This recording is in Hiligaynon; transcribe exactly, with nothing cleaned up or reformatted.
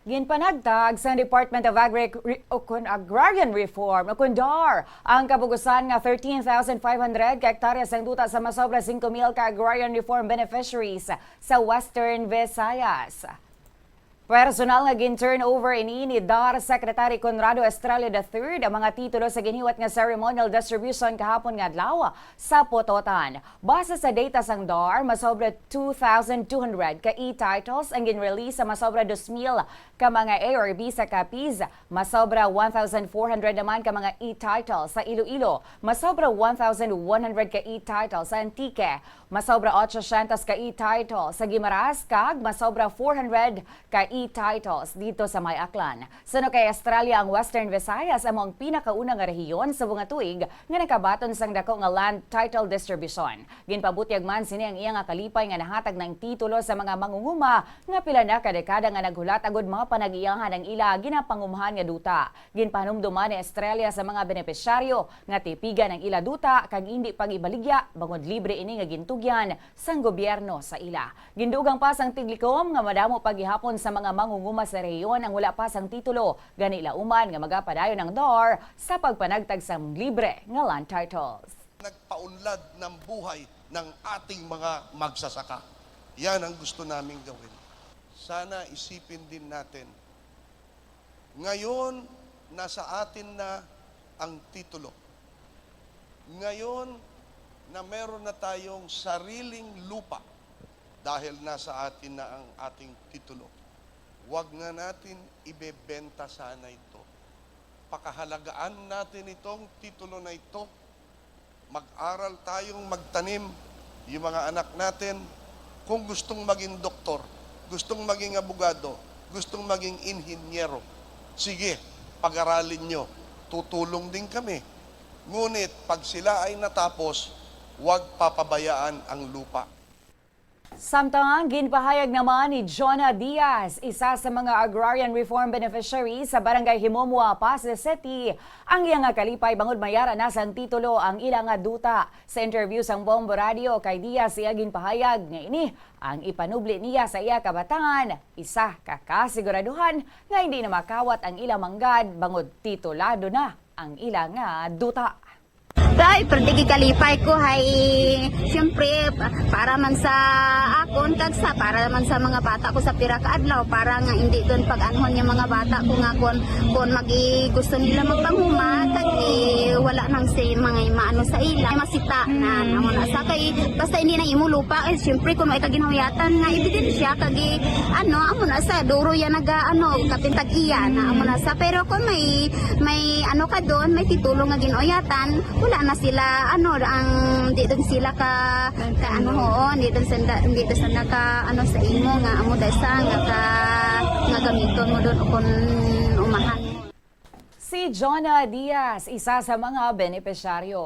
Ginpanagtag sang Department of Agri-, Re-, o kon Agrarian Reform, o kon DAR, ang kabugusan nga thirteen thousand five hundred ka hektarya sang duta sa masobra singko mil ka Agrarian Reform beneficiaries sa Western Visayas. Personal nga gin-turnover ini ni DAR Secretary Conrado Estrella the third ang mga titulo sa ginhiwat nga ceremonial distribution kahapon nga adlaw sa Pototan. Base sa data sang DAR, masobra two thousand two hundred ka e-titles ang gin-release sa masobra dos mil ka mga A R B sa Capiz, masobra one thousand four hundred naman ka mga e-titles sa Iloilo, masobra one thousand one hundred ka e-titles sa Antique, masobra otsosyentos ka e-titles sa Guimaras, kag masobra four hundred ka e-titles didto sa may Aklan. Suno kay Estrella, ang Western Visayas amo ang pinakauna nga rehiyon sa mga tuig nga nakabaton sang dako nga land title distribution. Ginpabutyag man sini ang iya nga kalipay nga nahatag na ang titulo sa mga mangunguma nga pila na ka dekada nga naghulat agud mapanag-iyahan ang ila ginapangumhan nga duta. Ginpahanumdom man ni Estrella sa mga benepisyaryo nga tipigan ang ila duta kag indi pag-ibaligya, bangod libre ini nga gintugyan sang gobyerno sa ila. Gindugang pa sang tiglikom nga madamo pa gihapon sa mga mangunguma sa rehiyon ang wala pa sang titulo, gani lauman nga magapadayon ang DAR sa pagpanagtag sang libre nga land titles. Nagpaunlad ng buhay ng ating mga magsasaka. Yan ang gusto naming gawin. Sana isipin din natin, ngayon nasa atin na ang titulo. Ngayon na meron na tayong sariling lupa dahil nasa atin na ang ating titulo, wag nga natin ibebenta sana ito. Pakahalagaan natin itong titulo na ito. Mag-aral tayong magtanim, yung mga anak natin, kung gustong maging doktor, gustong maging abogado, gustong maging inhinyero, sige, pag-aralin nyo, tutulong din kami. Ngunit pag sila ay natapos, huwag papabayaan ang lupa. Samtang ginpahayag naman ni Jonah Diaz, isa sa mga agrarian reform beneficiaries sa Barangay Himomua, Passi City, ang iya nga kalipay bangod may ara na sang titulo ang ila nga duta. Sa interview sang Bombo Radio kay Diaz, iya ginpahayag nga ini ang ipanubli niya sa iya kabataan, isa ka kasiguraduhan nga hindi na makawat ang ila manggad bangod titulado na ang ila nga duta. Day, perti gid kalipay ko hay, siyempre, pa- para man sa akon, kag sa, para man sa mga bata ko sa pira ka adlaw, para nga hindi doon pag-anhon yung mga bata ko nga kon, kon magi gusto nila magpanguma, kag eh, wala nang si mga maano sa ila, masita na, amo na sa kay, basta hindi na imo lupa, eh, siyempre, kung may kaginhuyatan nga ebidensya, kag eh, ano, amo na sa, duro yan naga, ano, kapintag iya na, amo na sa, pero kung may, may ano ka doon, may titulo nga ginuyatan, wala na sila, ano, ang, di doon sila ka, ka ano, oo, di doon sa, di doon sa naka, ano, sa imo nga, amo, dahil sa, nga ka, nga gamiton mo doon, o kung umahan mo. Si Jonah Diaz, isa sa mga benepisyaryo.